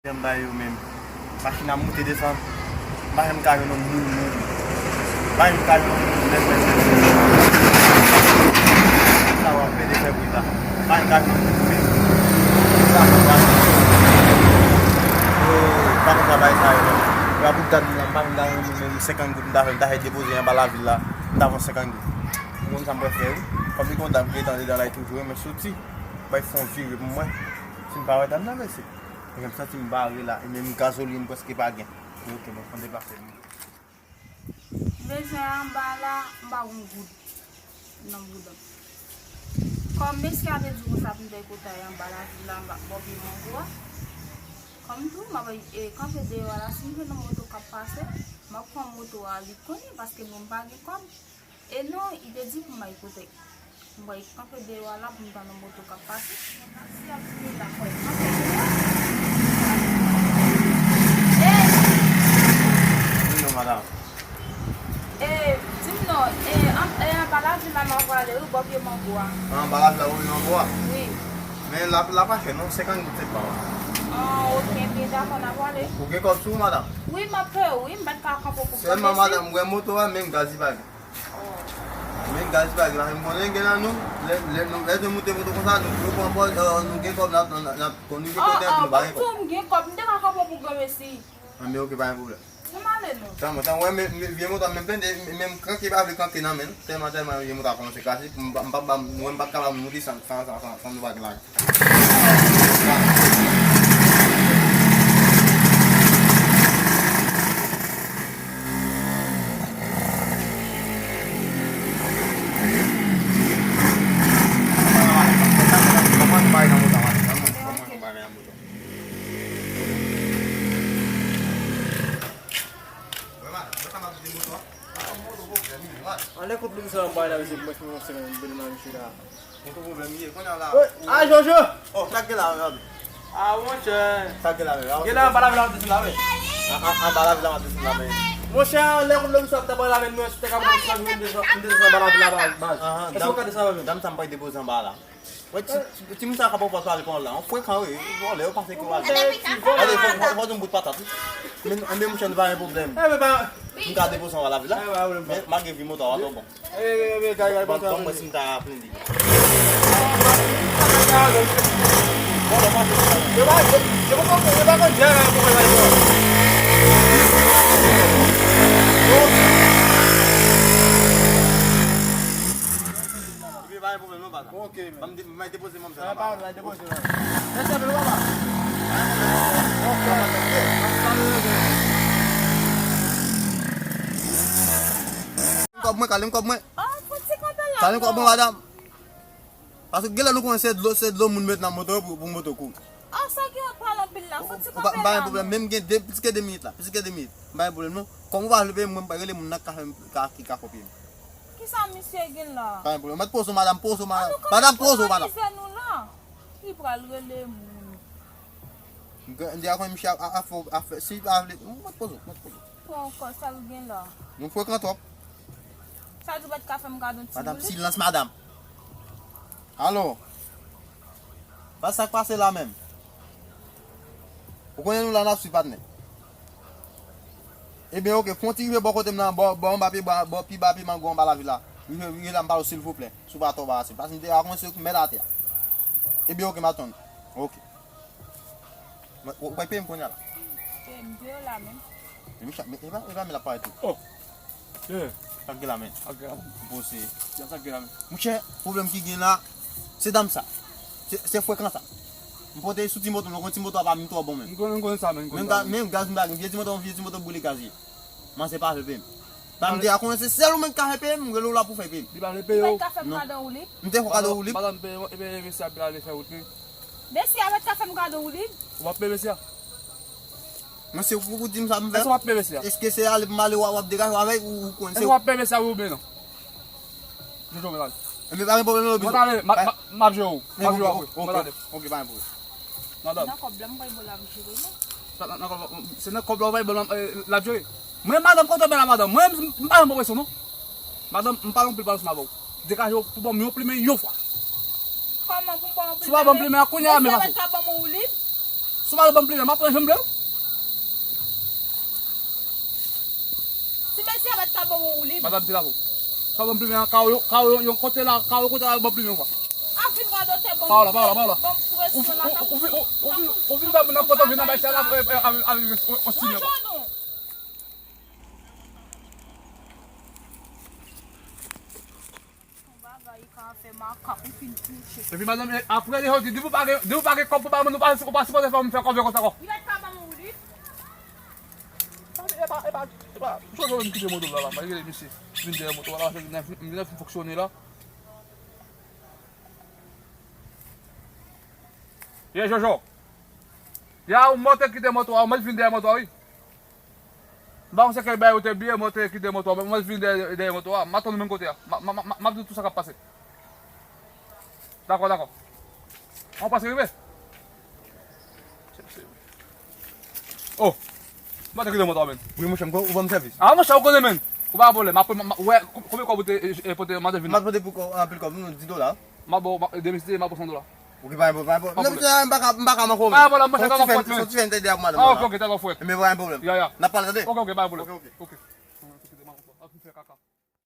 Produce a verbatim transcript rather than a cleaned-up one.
Janm bay yo menm. Machin ap moute desann. M pa janm ka jwenn yon moun, moun. M pa janm ka jwenn yon moun, nèt, nèt, nèt. Sa w ap mete fè bri la. M pa janm ka jwenn yon moun, moun. Sa fè bri la. Yo, pa konn sa bay sa yo menm. Yo ap gad m la, m pa janm ka jwenn yon moun, menm senkant goud m ta fè, m ta fè depoze anba lavil la. M ta fè senkant goud. Ou konn sa m pral fè, wi. Kòm li konn dam ki gentan dedan la, li toujou renmen soti. Bay fè yon vire pou mwen. Si m pa wè dam nan, mesye. Mwen santi m bare la, e menm gazolin prèske pa gen. Mwen, ok, bon, fò m deplase m. Bezwen anba la, m pa gon goud nan bouda m. Kòm mesye a te di konsa pou m te kotay anba lavil la, anba bò pye mango a. Kòm tou, m ap, e, kanpe deyò a la, si m jwenn yon moto k ap pase, m ap pran moto a, li konnen, paske nou m pa gen kòb. E non, li te di pou m al kote. M pral kanpe deyò a la pou m tann yon moto k ap pase. Si y ap vini la, fò y kanpe deyò. E, Di m non, madanm. E, di m non, e, an, e, anba lavil la m ap prale, wi, bò pye mango a. An, anba lavil la, bò pye mango a? Wi. Men la, la pa chè, non, senkant goud se pa w. An, ok, byen dakò, n a prale. Ou gen kòb sou ou, madanm? Wi, m ap peye w, wi, m pa t ka kanpe w pou... Sèlman, madanm, m wè moto a, menm gaz li pa gen. Men gaz pa gen, m konnen gen nan nou, lè, lè nou, lè nou moute moto konsa, nou, nou pran pòz, euh, nou gen kòb, n ap, n ap, n ap, kon nou gen kote, nou pa gen kòb. Tou m gen kòb, m te ka kanpe pou granmesi. Ah, men ok, pa gen pwoblèm. Nou ale non. Tann, tann, wè, men, men, vye moto a menm plende, men, men kanke pa vle kanke nan men l. Tèlman, tèlman vye moto a kòmanse kraze, m pa, m pa, m pa, mwen m pa t kapab moute san, san, san, san, san nou pa gen lajan. Anlè kont li sa bay la, mesye, pou mwen fè yon semen bèl nan misye la. Yon pwoblèm ye, kounye a la. Wi, a Jojo! Oh, sa k gen la menm? A, monchè. Sa k gen la menm? Gen la, anba lavil la, m ap desann la, wi. An, an, anba lavil la, m ap desann la, men. Monchè, lè kòb la, misye ap travay la, men mwen, si te ka mwen, m desann, m desann anba lavil la, baz. Èske w ka desann avè m? Dam sa m pral depoze anba la. Wè, ti, ti, timoun sa ka pran pòz pale pandan la. Yon frekan, wi. Vòlè, yo pase kou ale. Gade, fò, fò, fò di yon bout patat, wi. Men, men, monchè, nou pa gen pwoblèm. M ka depoze anba lavil la. Men, malgre vi moto a pa twò bon. Ban, ban mwen si m ta plen li. Epi pa gen pwoblèm non, papa. Ok, men. Ban m de-, ban m depoze manm sa la. Pa gen pwoblèm, depoze la. Mèsi anpil, papa. Kòb mwen, kale m kòb mwen. Oh, fout ti kanpe la. Kale m kòb mwen, madanm. Paske genlè nou konnen se dlo, se dlo moun met nan moto pou, pou moto kouri. Oh, sa ki wè pral anpil la, fout ti kanpe la. Pa gen pwoblèm, men m gen de, plis ke de minit la, plis ke de minit. M pa gen pwoblèm non. Kòm ou pa vle peye, mwen m pa rele moun nan ki ka fè m, ka, ki ka kopye m. Kisa misye gen la? Pa gen pwoblèm. Mèt pozo, madanm, pozo, madanm. Madanm, pozo, madanm. Li pral rele moun. M gen, m di a konn misye a, a, a fè, a fè, si li pa vle, mèt pozo, mèt pozo. Pran ankò, sa l gen la? Nou frekan twòp. Sa di w pa t ka fè m kado ti boulèt? Madanm, silans, madanm. Alo. Baz, sa k pase la menm? Ou konnen nou la n ap swiv, patnè. Ebyen, ok, fè yon ti rive bò kote m nan, bò, bò anba pye, bò, bò pi ba pye mango anba lavil la. Rive, rive la, m pale w silvouplè. Si w pa twò barase. Paske m te a konn se ou ki mèt atè a. Ebyen, ok, m ap tann. Ok. Mwen, ou, ou pral peye m kounye a la? Peye m, peye w la menm. Men, men, men, e pa, e pa men l ap pale tou. Oh. Yeah. Sa k gen la, men? Sa k gen la, men? Bon, se... Yeah, sa k gen la, men? Monchè, pwoblèm ki gen la, se dam sa. Se, se frekan sa. M pote sou ti moto, mwen konn ti moto a pa menm twò bon, men. M konnen, m konnen sa, men, m konnen sa, men. Men gaz m pa gen, vye ti moto, vye ti moto boule gaz ye. Manzè pa vle peye m. Sa m di a konnen se sèl ou menm ki ka fè peye m, m rele w la pou fè peye m. Li pa vle peye w. Ou mèt ka fè m kado woulib? M te fè w kado woulib. Madanm, peye, peye mesye a, pral fè wout li. Mesye a mèt ka fè m kado woulib? Ou ap peye mesye a? Mesye, ou, ou di m sa m fè? Èske w ap peye mesye a? Èske se ale pou m ale w ap degaje w avè l ou, ou konn se... Èske w ap peye mesye a, wi oubyen non? Jojo, mwen ale. Ebyen, pa gen pwoblèm non, Bizo. Mwen ale, m ap, m ap, m ap jere w. M ap jere w apre. Mwen ale. Ok, pa gen pwoblèm. Madanm. Nan kòb la, m pral ba w la, m jere, non. Sa, nan, nan kòb la, se nan kòb la, w pral ba l, eh, l ap jere. Mwen, madanm, kote w bay la, madanm? Mwen, m, m pa yon bon presyon, non. Madanm, m pale anpil, pale ansanm avè w. Degaje w pou ban m yon plimen yon fwa. Kòman pou m ba w yon plimen? Si w pa ban m plimen an, kounye a, men fason. Mesye mèt ka ban m yon woulib? Si w pa ban m plimen, m ap pran janm vle w. Ti mesye a mèt ka ban mwen woulib. Madanm, ti la pou. Si w pa ban m plimen an, kawo yo, kawo yo, yon kote la, kawo yo kote la, ban m plimen, kwa. A vin radote, ban m. Pa w la, pa w la, pa w la. Ban m presyon la, ou, ou, ou, ou, ou, ou vin ban moun nan pòt, ou vin nan bay sa la, avèk, avèk, avèk, on, on stilè, kwa. Yon bagay ka fè makak, ou fin touche. Epi madanm, e, apre li di, depi w pa gen, depi w pa gen kòb pou ba moun, ou pa, ou pa sipoze fè moun fè kòb konsa ankò. Li mèt ka ban m woulib. E pa, e pa, e pa, Jojo menm kite moto la, la, malgre misye vin dèyè moto a la, misye vin fonksyone la. Ye, Jojo. Ya, ou mwen te kite moto a, ou mwen vin dèyè moto a, wi. M pa konn se kèl bagay ou te bliye, mwen te kite moto a, mwen vin dèyè, dèyè moto a. M a tann ou menm kote a. M a, m a, m a, m ap di w tout sa k ap pase. Dakò, dakò. An pase rive? Oh! M pa te kite moto a, menn. Wi, monchè, m ko-, ou ban m sèvis. Ah, monchè, ou konnen, menn. Ou pa pwoblèm. Apre, m a, m a, wè, kon-, konbyen kòb ou te, e, e, pote, m a te vin. M a pote pou kò-, anpil kòb, non, di dola. M a ba w, m a, demen si te, m a ba w san dola. Ok, pa gen pwoblèm, pa gen pwoblèm. Pa pwoblèm. Non, m pa ka, m pa ka manke w, men. Pa gen pwoblèm, monchè, tèlman fwèt, menn. Sòti fè n te di ak madanm nan. Ah, ok, ok, tèlman fwèt. Men pa gen pwoblèm. Ya, ya. N ap pale, tande? Ok, ok, pa gen pwoblèm. Ok, ok. Ok.